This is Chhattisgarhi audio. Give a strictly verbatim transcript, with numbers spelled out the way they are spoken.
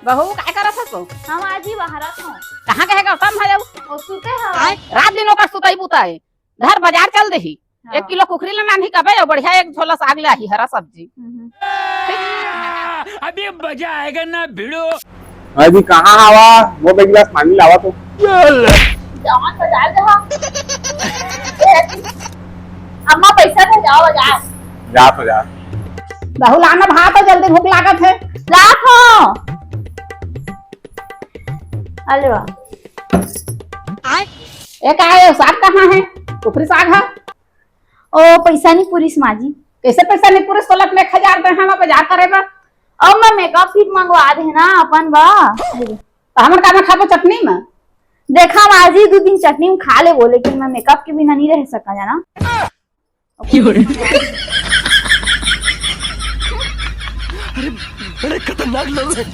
बहू, काय करत हस? हम आज ही बाहर आत हूँ। कहाँ गए गौतम भाई? वो सुते हवय। रात दिन ओकर सुतई बुतई। धर, बाजार चल देही। हाँ। एक किलो कुकरी ले नानही कबे, अउ बढ़िया एक झोला साग ले आही, हरा सब्जी। हम्म। अभी मजा आएगा ना भिड़ो। अभी कहाँ हवा? वो एक गिलास पानी लावा तो। जावा बाजार जहा। अम्मा पैसा दे, जावा बाजार। जा तो जा। बहू लाना भात हो, जल्दी भूख लागत है। लात हो। अले वाह। ए का है, साग कहाँ है? कुकरी साग है? ओ, पैसा नहीं पूरिस माँ जी। कैसे पैसा नहीं पूरिस? सोलत में एक हजार दे हैं, मैं बाजार करे बा। अब मैं makeup kit मंगवा दे ना अपन बा। तो हमन का में खाबो चटनी में? देखा माँ जी, दो दिन चटनी में खा लेबो, लेकिन मैं makeup के बिना नहीं रह सका जाना। अरे, बड़े खतरनाक लोग हैं।